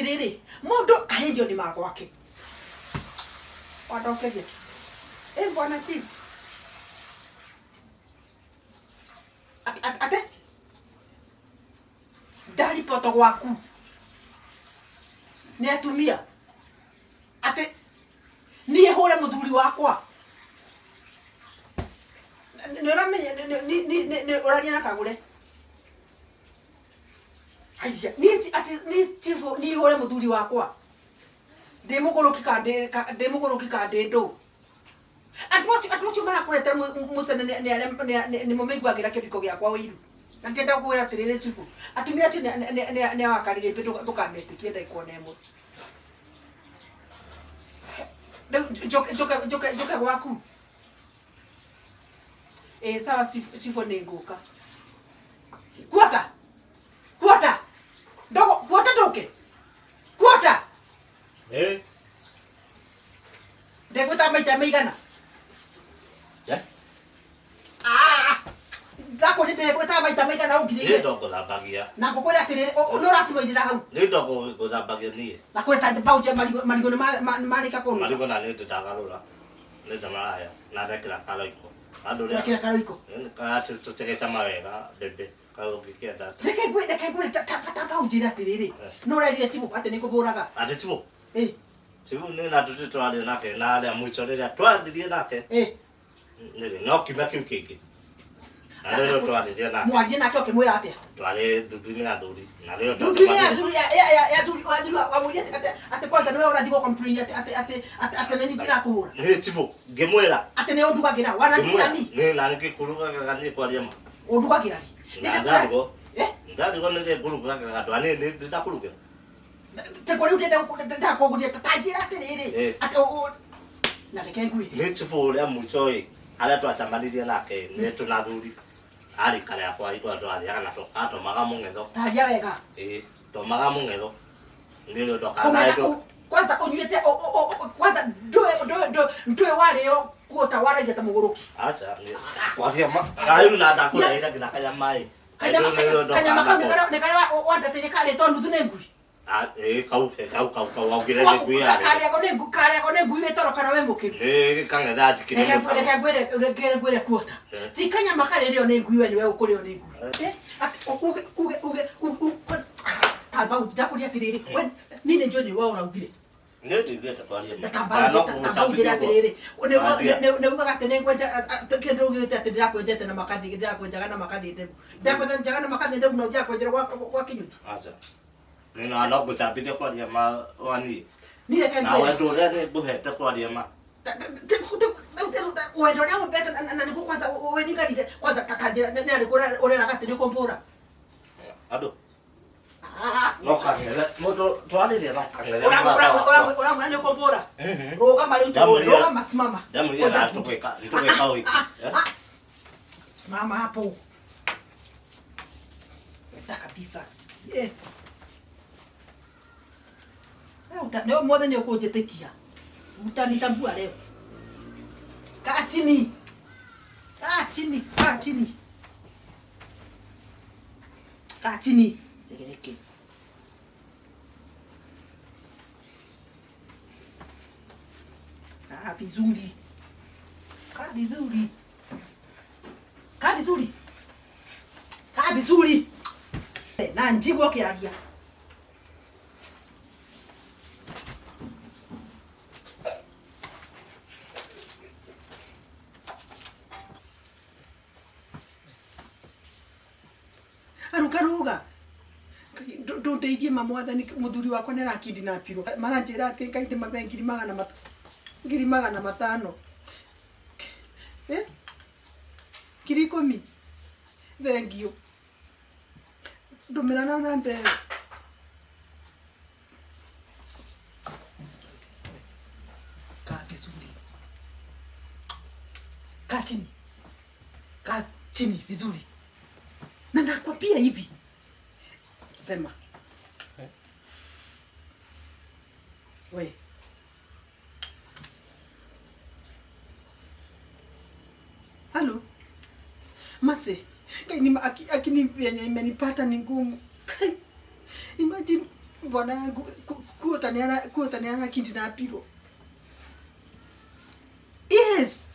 Atĩrĩrĩ, mũndũ ahĩnjio nĩ magwake. Wandokeria. Ĩ bwana chief. Ate ndaribota gwaku nĩ atumia atĩ niĩ hũre mũthuri wakwa. Nĩ ũramenya nĩ ũraria na kagũre. Aya, niĩ atĩ niĩ chief niĩ hũre mũthuri wakwa. Ndĩ mũgũrũki ka ndĩ mũgũrũki ka ndĩ ndũ. Andũ acio andũ acio marakũretera mũcene nĩ arĩa nĩmo maiguagĩra kĩbiko gĩakwa ũiru. Na ndĩrenda gũkwĩra atĩrĩrĩ chief, atumia acio nĩ a wakarĩrĩmbĩ ndũkametĩkie ndagĩka ona ĩmwe. Rĩu njoke njoke njoke njoke gwaku. Ĩĩ sawa chief nĩ ngũka. Kuota! Kuota! Ndogo kuota ndũke! Kuota! Eh? Ndegwĩta maita maigana? Eh? Ah! Ndakũria ndegwĩta maita maigana Nĩ ũngirĩire? ndo ngũthambagia. Na ngũkwĩra atĩrĩrĩ, nĩ ũracimairĩra hau. Nĩ ndo ngũthambagia niĩ. Na kwĩra ta mbaũ nje marigũ marigũ nĩ marĩka kũnũka. Marigũ na nĩ ndagarũra. Nĩ ndamaraya. Na ndekĩra karoiko. Andũ rĩa. Wekĩra karoiko. Tũcegecama wega mbembe. Kaĩ ũngĩkĩenda atĩa? Reke ngwĩ reke ngwĩre ta ta ta mbaũ njĩre atĩrĩrĩ. Eh. Nĩ ũrerire cibũ atĩ nĩ ngũbũraga. Atĩ cibũ? Ĩ. Cibũ nĩ na tũtirĩ tũraria nake na arĩa mũico rĩrĩa twaririe nake. Ĩ. Nĩrĩ no kiumia kĩu kĩngĩ. Na rĩrĩa twaririe nake. Mwaririe nake ũkĩmwĩra atĩa? Twarĩ ndundu-inĩ ya athuri. Na rĩo Ndundu-inĩ ya athuri ya ya ya ya athuri ya athuri wamwĩrire atĩ atĩ atĩ kwanza nĩwe ũrathiĩ gũ complain atĩ atĩ atĩ atĩ atĩ nĩ niĩ ndĩrakũhũra. Nĩ cibũ ngĩmwĩra. Atĩ nĩ ũndugagĩra wanandugĩra Ngĩmwĩra ni? nĩ na nĩkĩkũrugagĩra niĩ kwaria ma. Ũndugagĩra ri? Na ndarigwo. Eh? Ndarigwo nĩ rĩ ngũrugagĩra andũ anini nĩ ndakũrugĩra. Teko rĩu ndakũgũria ta njĩra atĩrĩrĩ. Eh. Atĩ na reke ngwĩre. Nĩ cibũ ũrĩa mũico ĩ harĩa twacemanirie nake nĩ twĩna athuri arĩ kare yakwa hingo ĩrĩa twathiaga na atũmaga mũng'etho. Taria wega. Ĩĩ tũmaga mũng'etho. Nĩ ũndũ Kũng'etha ndokanae kwanza ũnyuĩte kwanza ndũĩ ndũĩ ndũĩ warĩo kuota waragia ta mũgũrũki. Aca kwaria ma rĩu na ndakũrehera nginya kanyama ĩ. Kanyama kanyama kau nĩ karĩa wandeteire karĩtwo nuthu nĩ ngui. Ĩĩ kau kau kau kau waugire nĩ ngui yarĩ. Karĩagwo nĩ ngui karĩagwo nĩ ngui wĩ toro kana wĩ mũkĩru. Nĩ kang'etha njikire Reke reke ngwĩre reke ngwĩre kuota. Eh. Ti kanyama karĩrĩo nĩ ngui we nĩwe ũkũrĩo nĩ ngui. Eh, atĩ uge uge uge kwanza tamba ndakũria atĩrĩrĩ we niĩ nĩ njũĩ nĩ we ũraugire. Nĩ nduigĩte kwaria ma. Tamba njĩre atĩrĩrĩ nĩ ugaga atĩ nĩ ngwenja kĩndũ ugĩte atĩ ndĩrakwenjete na makathi ndĩrakwenjaga na makathi nderu. Ndĩrakwenjaga na makathi nderu na ũnjakwenjera gwa kĩnyuthi. Aca. Nĩ na no ngũcambithia kwaria ma wa niĩ. Niĩ reke Na ngwĩre. wendo ũrĩa nĩ ngũhete kwaria ma. Wendo ũrĩa ũmbete na nĩguo kwanza wĩninganire kwanza ta njĩra nĩ arĩkũ ũreraga atĩ nĩ ũkũmbũra. Andũ no kang'ethe mũndũ twarĩria no kang'ethe mũrata wakwa. Ũramwĩra nĩ ũkũmbũra. Mhm. Rũgama rĩu Ndamwĩrire- rũgama simama. Ndamwĩrire na tũgwĩka nĩtũgwĩka ũhiki. Eh? Simama hapo. Wenda kabisa. Eh. Leo mothe nĩ ũkũnjĩtĩkia. Utanitambua leo. Kaa chini. Kaa chini, kaa chini. Kaa chini. Jegereke. Kaa vizuri. Kaa vizuri. Kaa vizuri. Kaa vizuri. Na njigua ũkĩaria. Aruka ruga. Ndũndeithie ma mwathani mũthuri wakwa nĩ arakidnapirwo. Maranjĩra atĩ Ngai ndĩmabe 500,000. Eh? 10,000. Thengiũ. Ndũmĩra na namba ĩyo. Kaa vizuri. Kaa chini. Kaa chini vizuri. Na nakwambia hivi. Sema. We. Halo. Mase. Kai ni akini yenye imenipata ni ngumu. Kai. Imagine Bwana yangu kuota ni ara kidnapirwo. Yes.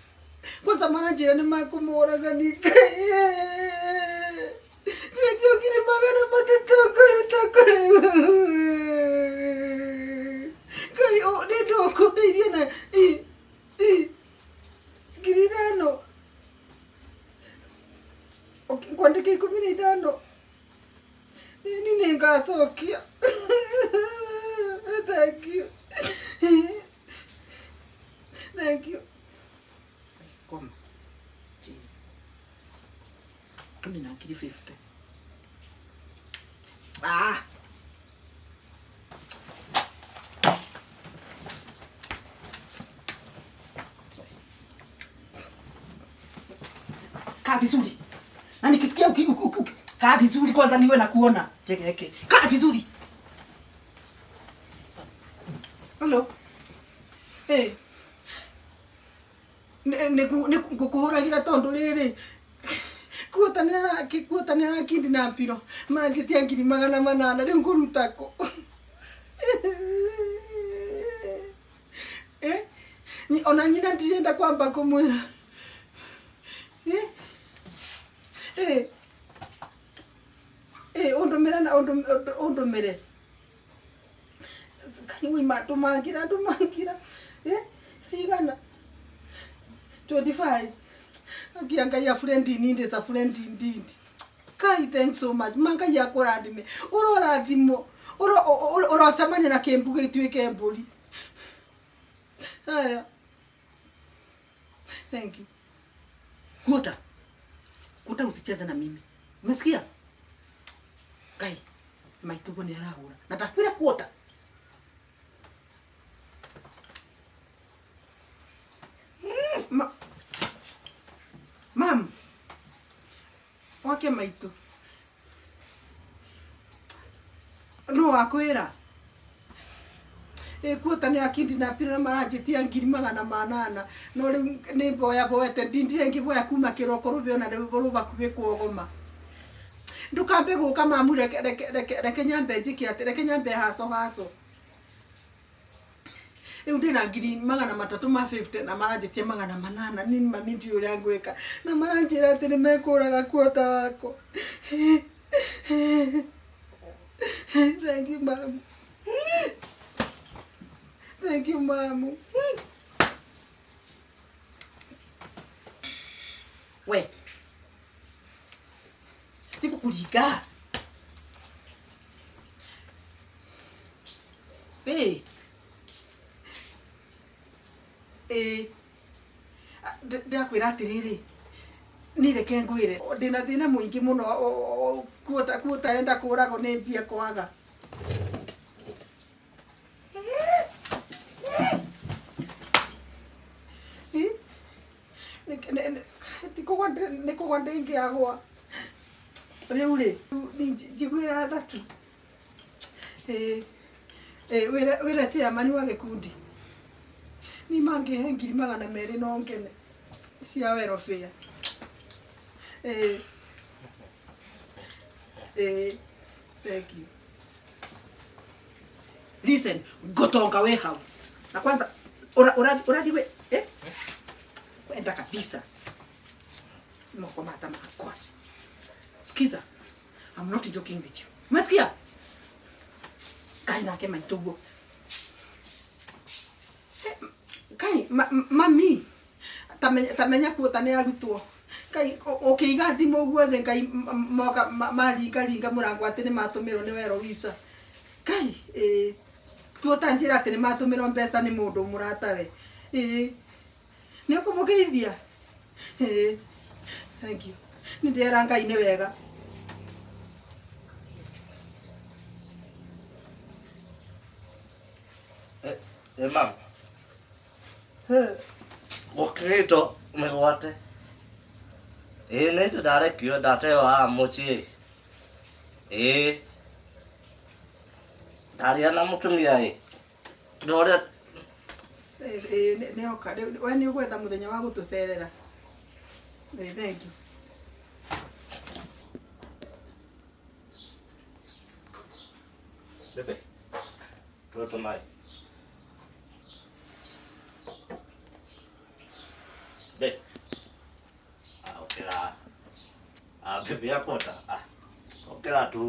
Kwanza maranjĩra nĩ makũmũraga ningĩ. Ndĩretiokire 300 kũruta kũrĩ. Ngai nĩ ndũkũndeithia na 5,000. Ngwandĩka 15. Ni nĩngacokia. Thank you. Thank you. Koma. Chini. Kumi na ngiri 50. Ah. Kaa vizuri. Na nikisikia kaa vizuri kwanza niwe na kuona. Cheke. Kaa vizuri. Hello. Eh. Ngũkũhũragĩra tondũ rĩrĩ kuota nĩ arakidnapirwo manjĩtia 800,000 rĩu ngũruta kũ? Eh? Ona nyina ndirenda kwamba kũmwĩra. Eh? Eh. Eh, ũndũmĩre na ũndũmĩre. Kai wima ndũmangĩra. Eh? Cigana? 25. Akia Ngai a friend in need is a friend indeed. Kai, thanks so much. Ma Ngai akũrathime. Ũrorathimwo. Ũrocemania na kĩmbu gĩtuĩke mbũri. Haya. Thank you. Kuota. Kuota usicheze na mimi. Umesikia? Kai, maitugo nĩ arahũra. Na ndakwĩra kuota. Mam. Wake maitũ. No wakwĩra. Kuota nĩ akidnapirwo na maranjĩtia 800,000. No rĩu nĩ mboya mboete ndindire ngĩboya kuma kĩroko rũbĩ ona rĩu rũbakuhĩ kuogoma. Ndũkambe gũka mamu reke reke reke reke nyambe njĩke atĩ reke nyambe haco haco. Rĩu ndĩna 350,000 na maranjĩtia 800. Ni mami ndiũĩ ũrĩa ngwĩka. Na maranjĩra atĩ nĩ mekũraga kuota wakwa. Thank you, ma'am. Thank you, ma'am. We. Nĩngũkũringa. Ĩ. Ĩ. Ndĩrakwĩra atĩrĩrĩ, niĩ reke ngwĩre, ndĩna thĩna mũingĩ mũno kuota arenda kũragwo nĩ mbia kwaga. Nĩ kũgwa ndĩngĩagwa. Rĩu rĩ, njiguĩra tha tu. Wĩra chairman wa gĩkundi. Ni mangĩhe 200,000 no ngene cia welfare. Thank you. Listen, gotonga we hau. Na kwanza urathi we eh? Kwenda kabisa. Sima kwa mata makwashi. Sikiza. I'm not joking with you. Umesikia? Kai nake maitugo. Kai mami tamenya kuota nĩ arutwo. Kai ũkĩiga thimũ ũguo thĩ Ngai moka maringaringa mũrango atĩ nĩ matũmĩrwo nĩ wero wica. Kai kuota njĩra atĩ nĩ matũmĩrwo mbeca nĩ mũndũ mũratawe. Nĩ ũkũmũgeithia? Thank you. Nĩ ndĩrera Ngai nĩ wega. Mam. Gũkĩrĩtwo mĩgwate. Ĩĩ nĩ ndarekio ndateo haha mũciĩ. Ĩĩ. Ndaria na mũtumia ĩ. Ndore Nĩ oka. We nĩ ũgwetha mũthenya wa gũtũcerera. Thank you. Bebe. Tuwe tũmaĩ. Be. Ah, ũkĩra. Ah, bibi yakota. Ah, ũkĩra tu.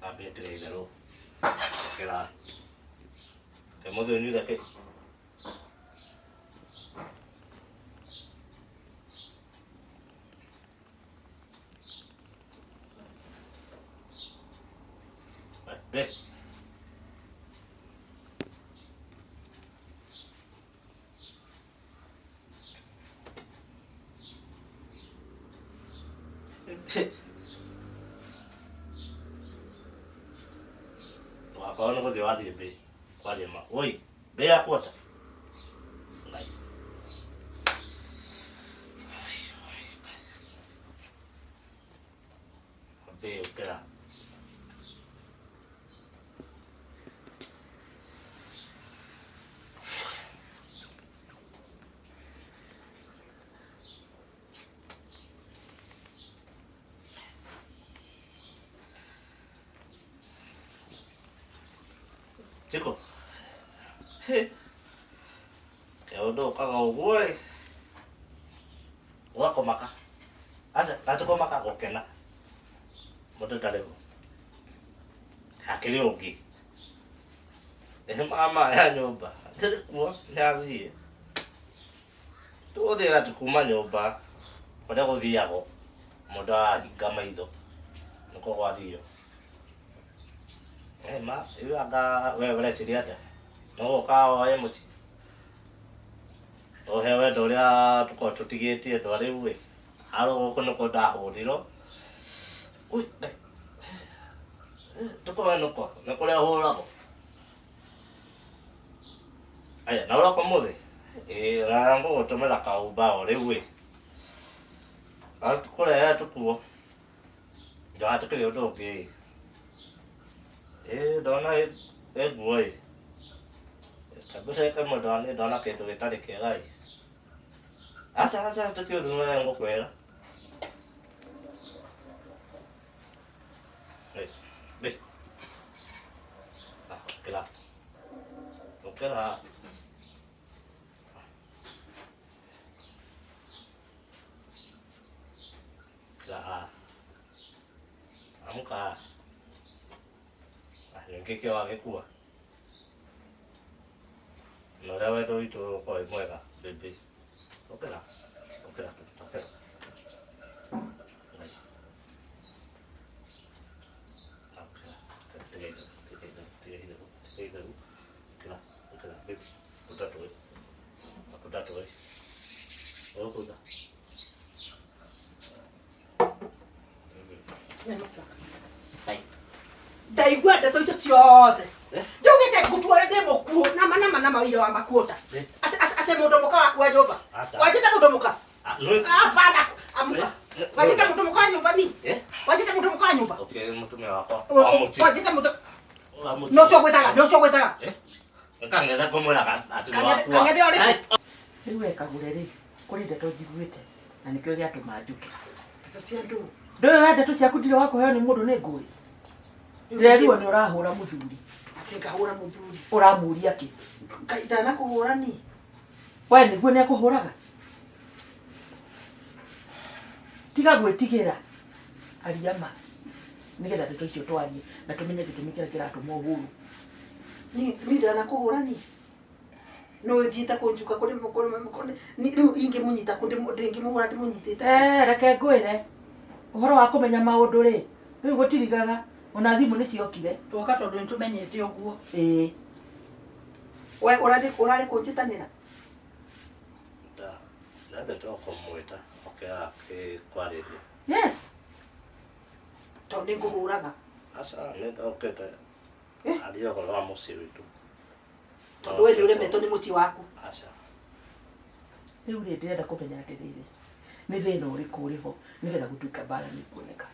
Ambĩtĩre itherũ. Ũkĩra. Ke mũthĩ ũnyuire kĩ? Be. Wakorwo nĩ gũthiĩ wathiĩ mbĩ kwaria ma. Woi, mbĩ yakuota. Ngai. Mbĩ ũkĩra. Chiko. Ke ũndũ ũkaga ũguo ĩ. Ũgakomaka. Aca, gatũkomaka gũkena. Mũndũ ndarĩ ho. Hakĩrĩ ũngĩ. Ĩ mama ya nyũmba. Ndĩrĩ kuo, nĩ athiĩ. Tũgũthiĩ atĩ kuma nyũmba kũrĩa gũthiagwo mũndũ arahinga maitho nĩkuo gwathio. Ĩ ma, rĩu anga we ũreciria atĩa? No gũka woe mũciĩ? Ũhe wendo ũrĩa tũkoragwo tũtigĩtie ndwa rĩu ĩ. Harĩa gũkũ nĩkuo ndahũrirwo. Ui, Ngai. Tũkoe nĩkũ? Nĩ kũrĩa hũragwo? Aya, na ũroka ũmũthĩ? Ĩĩ, na ngũgũtũmĩra kaumba o rĩu ĩ. Na tũkũrehe tũkuo. Ndũgatukĩre ũndũ ũngĩ ĩ. Ĩĩ, ndona ĩ nguo ĩ. Kambica kamwe ndona ndona kĩndũ gĩtarĩ kĩega ĩ. Aca aca tũkĩ ũndũ we ngũkwĩra. Ĩ, mbĩ. Ah, ũkĩra. Ũkĩra. Ũkĩra haha. Amka haha. Ah, nĩkĩ kĩo wagĩkua? Na ũrĩa wendo witũ ũkorwo wĩ mwega, baby. Ũkĩra. Ũkĩra, ũkĩra. Ngai. Ũkĩra. Tiga itherũ, tiga itherũ, tiga itherũ, tiga itherũ. Ũkĩra, ũkĩra, baby. Kunda tũĩ. Kunda tũĩ. Ũgũkunda. Ngai. Ndaigua ndeto icio ciothe. Njaugĩte ngũtuore ndĩ mũkuũ nama nama nama wĩira wa makuota. Eh. Atĩ mũndũ mũka waku wa nyũmba. Acha. Wanjĩte mũndũ mũka. Ah, nĩ- Hapana. Amuka. Eh, Wanjĩte mũndũ mũka wa nyũmba ni. Eh? Wanjĩte mũndũ mũka wa nyũmba. Okay, mũtumia wakwa. Wa mũciĩ. Wanjĩte mũndũ. Wa mũciĩ. No ũcio gwĩtaga, no ũcio gwĩtaga. Eh? Kang'ethe ngũmwĩraga atĩ nĩ Kang'ethe wakua. kang'ethe ũrĩkũ? Rĩu we Kagũre rĩ, kũrĩ ndeto njiguĩte na nĩkĩo gĩatũma njuke. Ndeto cia ndũ. Ndũĩ we ndeto ciaku ndirĩ wa kũheo nĩ mũndũ nĩ ngũĩ. Ndĩrerirwo nĩ ũrahũra mũthuri. Atĩ ngahũra mũthuri. Ũramũria kĩ? Ngai ndanakũhũra ni. We nĩguo nĩ akũhũraga? Tiga gwĩtigĩra. Aria ma. Nĩgetha ndeto icio twarie na tũmenye gĩtũmi kĩrĩa kĩratũma ũhũrwo. Ni ni ndanakũhũra ni. No ũthiĩte kũnjuka kũrĩ kũrĩ rĩu ingĩmũnyita kũ ndĩngĩmũhũra ndĩmũnyitĩte. Eh, reke ngwĩre ũhoro wa kũmenya maũndũ rĩ, rĩu gũtirigaga ona thimũ nĩ ciokire. Twoka tondũ nĩ tũmenyete ũguo. Ĩĩ. We ũrathiĩ ũrarĩ kũnjĩtanĩra. Ndendete o kũmwĩta oke akĩkwarĩria. Yes. Tondũ nĩ ngũhũraga. Aca, nĩ ndokĩte Eh? arie ũhoro wa mũciĩ witũ. Tondũ we nĩ ũremetwo nĩ mũciĩ waku. Aca. Rĩu rĩ ndĩrenda kũmenya atĩrĩrĩ, nĩ thĩna ũrĩkũ ũrĩ ho nĩgetha gũtuĩka mbara nĩ kuoneka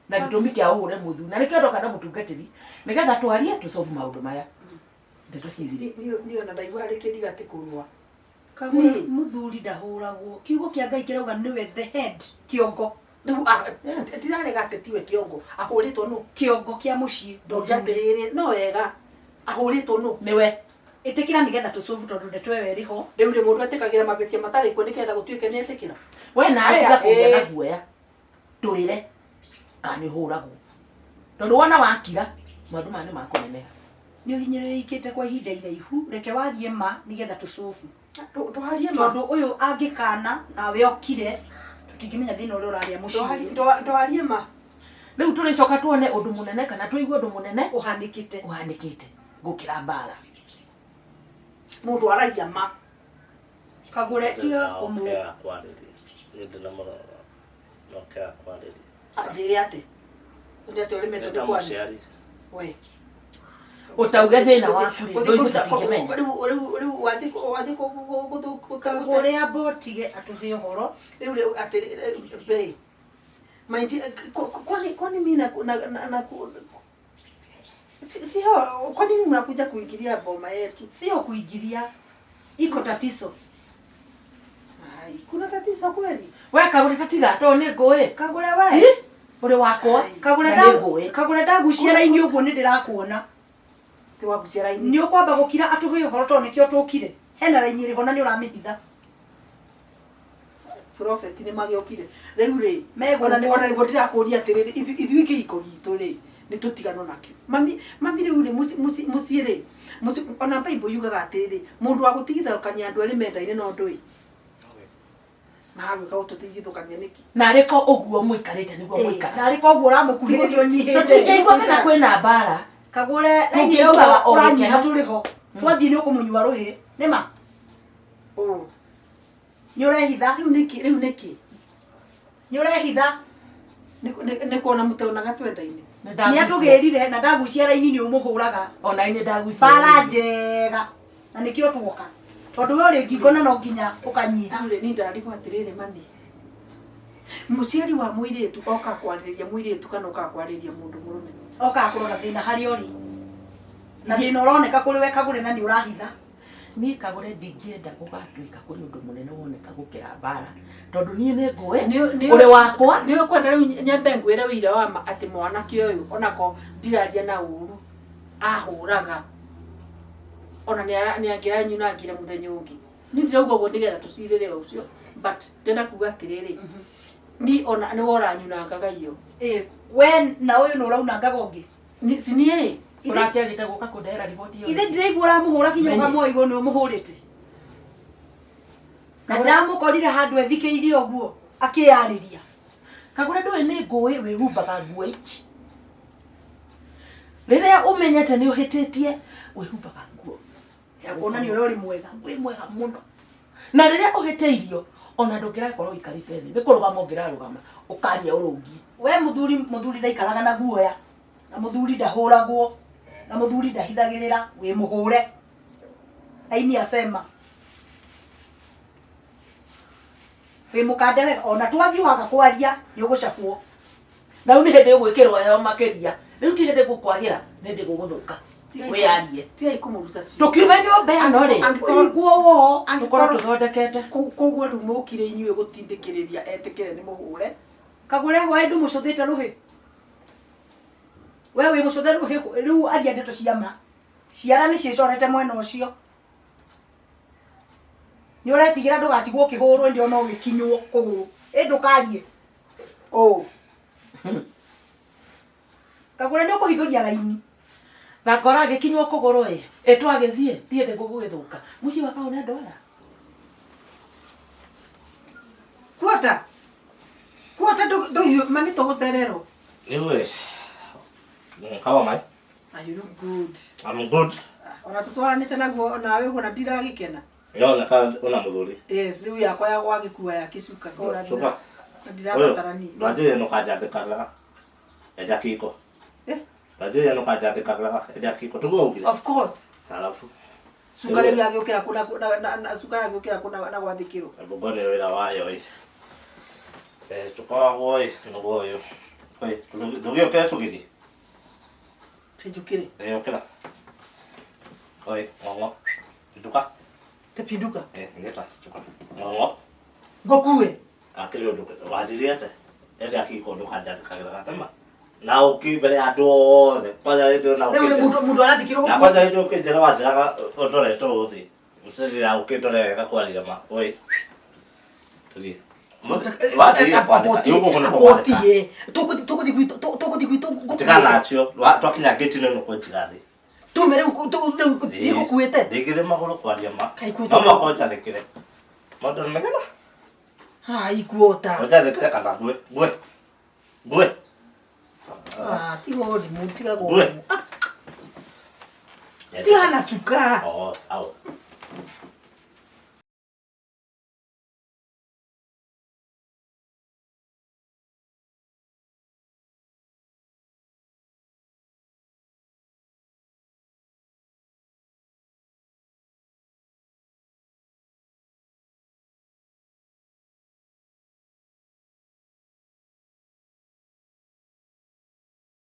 na gĩtũmi kĩa ũhũre mũthuri na nĩkĩo ndoka na mũtungatĩri nĩgetha twarie tũ solve maũndũ maya ndeto cithire. Niĩ ona ndaigua harĩ kĩriga atĩ kũrũa. Kagũre Niĩ. mũthuri ndahũragwo kiugo kĩa Ngai kĩrauga nĩwe the head kĩongo. Rĩu tirarega atĩ tiwe kĩongo ahũrĩtwo nũ? Kĩongo kĩa mũciĩ. Ndoria atĩrĩrĩ, no wega ahũrĩtwo nũ? Nĩwe. Ĩtĩkĩra nĩgetha tũcũbu tondũ ndeto ĩyo ĩrĩ ho. Rĩu rĩ mũndũ etĩkagĩra mavĩtia matarĩ kuo nĩgetha gũtuĩke nĩ etĩkĩra. We nawe Aya, tiga kũgĩa na ĩĩ. guoya, twĩre kana nĩ ũhũragwo, tondũ wona wakira maũndũ maya nĩ makũneneha. Nĩ ũhinyĩrĩrĩkĩte kwa ihinda iraihu, reke warie ma nĩgetha tũcũbu. Ndwarie ma. Tondũ ũyũ angĩkana nawe okire tũtingĩmenya thĩna ũrĩa ũrarĩa mũciĩ. Ndwarie ma. Rĩu tũrĩcoka tuone ũndũ mũnene kana tũigue ũndũ mũnene ũhanĩkĩte. Ũhanĩkĩte gũkĩra mbara. Mũndũ aragia ma. Kagũre tiga kũmũ. Nokea kwarĩria. Niĩ ndĩ na mũroro. Nokea kwarĩria. Anjĩre atĩ. Nĩ atĩ ũrĩmetwo Nĩ ta nĩ kwaria. mũciari. We. Ũtauge thĩna waku rĩ, Gũthiĩ ndũigue kũruta- tũtingĩmenya. Rĩu wathiĩ Kagũre amba ũtige atũhe ũhoro. Rĩu rĩu atĩ bei. Maindi kwani mimi na na na si hao, kwa nini mnakuja kuingilia boma yetu? Sio kuingilia. Iko tatizo. Ai, kuna tatizo kweli? We Kagũre tatiga tondũ nĩ ngũĩ. Kagũre we. Ĩ, ũrĩ wakwa. Kagũre Na nda nĩ ngũĩ. Kagũre ndagucia raini ũguo nĩ ndĩrakuona. Ti wagucia raini. Nĩ ũkwamba gũkira atũhe ũhoro tondũ nĩkĩo tũkire. Hena raini ĩrĩ ho na nĩ ũramĩhitha. Prophet nĩ magĩokire. Rĩu rĩ, Megũkũ. ona nĩguo ndĩrakũria atĩrĩrĩ, ithuĩ kĩhiko gitũ rĩ, nĩ tũtigano nakĩo. Mami mami rĩu rĩ, mũciĩ rĩ, mũciĩ ona Bible yugaga atĩrĩrĩ, mũndũ wa gũtigithũkania andũ erĩ mendaine no ndũĩ. Maragwĩka gũtũtigithũkania nĩkĩ? Narĩ ko ũguo mũikarĩte nĩguo mũikara. Narĩ koguo ũramũkuhĩrĩria ũnyihĩte. Tũtingĩigua kana kwĩna mbara. Kagũre raini Tũngĩiguaga ĩyo o ũranyiha gĩkeno. tũrĩ ho. Twathiĩ nĩ ũkũmũnyua rũhĩ. Nĩma? Ũ. Nĩ ũrehitha. Rĩu nĩkĩ? Rĩu nĩkĩ? Nĩ ũrehitha. Nĩ kuona mũteonaga twendaine. Nĩ atũgĩrire na ndagucia raini nĩ ũmũhũraga. Ona niĩ ndagucia. Bara njega. Na nĩkĩo tuoka. Tondũ we ũrĩ ngingo na no nginya ũkanyiha. Rĩu rĩ, niĩ ndarigwo atĩrĩrĩ mami. Mũciari wa mũirĩtu oka kwarĩrĩria mũirĩtu kana oka kwarĩrĩria mũndũ mũrũme? Okaga kũrora thĩna harĩa ũrĩ. Na thĩna ũroneka kũrĩ we Kagũre na nĩ ũrahitha. Niĩ Kagũre ndingĩenda gũgatuĩka kũrĩ ũndũ mũnene woneka gũkĩra mbara, tondũ niĩ nĩ ngũĩ ũrĩ wakwa. Nĩ ũkwenda rĩu nyambe ngwĩre wĩira wa ma atĩ mwanake ũyũ onako ndiraria na ũru ahũraga ona nĩ angĩranyunangire mũthenya ũngĩ. Niĩ ndirauga ũguo nĩgetha tũcirĩre ũcio, but ndĩrenda kuga atĩrĩrĩ, ni ona nĩ woranyunangaga iyo. Ĩ, we na ũyũ nĩ ũraunangaga ũngĩ. Si niĩ? Ũrakĩagĩte gũka kũndehera riboti ĩyo. Ithe ndĩraigua ũramũhũra kinya Menye. ũkamwoa igũrũ nĩ ũmũhũrĩte. Na ndamũkorire handũ ethikĩirie ũguo akĩyarĩria. Kagũre ndũĩ nĩ ngũĩ wĩhumbaga nguo ici. Rĩrĩa ũmenyete nĩ ũhĩtĩtie, wĩhumbaga nguo ya kuonania ũrĩa ũrĩ mwega. Wĩ mwega mũno. Na rĩrĩa ũhĩtĩirio, ona ndũngĩrakorwo ũikarĩte thĩ, nĩ kũrũgama ũngĩrarũgama, ũkaria ũrũngi. We mũthuri ndaikaraga na guoya, na mũthuri ndahũragwo, na mũthuri ndahithagĩrĩra, wĩ mũhũre. Aini asema. Wĩ mũkande wega, ona twathiĩ waga kwaria, nĩ ũgũcabwo. Na rĩu nĩ hĩndĩ ũgwĩkĩrwo heo makĩria. Rĩu ti hĩndĩ gũkwagĩra, nĩ hĩndĩ gũgũthũka. Wĩyarie. Tigai kũmũruta ciugo. Tũkiume nyũmba ĩno rĩ, Ũiguo woo. tũkorwo tũthondekete. Koguo rĩu mũkire inyuĩ gũtindĩkĩrĩria etĩkĩre nĩ mũhũre. Kagũre hwaĩ ndũmũcũthĩte rũhĩ. We wĩ mũcũthe rũhĩ, rĩu aria ndeto cia ma. Ciara nĩ ciĩcorete mwena ũcio. Nĩ ũretigĩra ndũgatigwo ũkĩhũrwo ĩndĩ ona ũgĩkinywo kũgũrũ. Ĩ ndũkarie. Ũ. Kagũre nĩ ũkũhithũria raini. Thakora agĩkinywo kũgũrũ ĩ, ĩ twagĩthiĩ, ti hĩndĩ gũgũgĩthũka. Mũciĩ wa Kagũre andũ aya. Kuota. Kuota ndũhiũ ma nĩ tũgũcererwo. Rĩu ĩ, how am I? Ah, you look good. I'm good. Ona tũtwaranĩte naguo nawe ũguo na ndiragĩkena. Nĩoneka ũna mũthuri. Yes, rĩu yakwa ya gwagĩkua ya kĩcuka kora Cuka. ndirabatarania. Ndwanjĩrĩire nũkanjambĩkaga enja kiko. Eh? Ndwanjĩrĩire nũkanjambĩkaga enja kiko. Tiguo ugire? Of course. Alafu. Cuka rĩu yagĩũkĩra kũ na cuka yagĩũkĩra kũ na gwathĩkĩrwo. Hebu ngone wĩra wayo ĩ. Tũkoragwo ĩ, nĩguo ũyũ. Ĩ, ndũgĩũkĩre tũgĩthiĩ. Tũnjũkĩre. Ĩ, ũkĩra. Oi, ng'ong'o. Nduka. Tapinduka. Eh, ngeta chuka. Ng'ong'o. Ngũkue. Akĩrĩ ũndũ wanjĩrire atĩa? Ende akiko ndũkanjandĩkagĩra gatema. Na ũki mbere ya andũ othe. Kwanza hĩndĩ ĩyo na Rĩu nĩ ũkĩnjĩra. mũndũ mũndũ arathikirwo Na gũkue. kwanza hĩndĩ ũkĩnjĩra wanjĩraga ũndorete ũũ thĩ. Mũcĩrĩ ya ũkĩndore wega kwaria ma. Oi. Tũthiĩ. Wanjĩrire kwandĩka. Ĩ ũguo nĩkuo kwandĩka. Abotie. Tũgũthiĩ gwitũ tũgũthiĩ gwitũ ngũkue. Tigana nacio. Twakinya ngĩti-inĩ nĩkũnjiga thĩ. Tume rĩu rĩu ndigũkuĩte. Ndingĩrĩ magũrũ kwaria ma. Kaĩ kwĩtwo- No mũhaka ũnjathĩkĩre. Maũndũ nĩ megana. Ah, ikuota. Ũnjathĩkĩre kana ngue. Ngue. Ngue. Ah, tiga ũrimũ, tiga Ngue. ũrimũ. Ah, tigana cuka. Oh, sawa.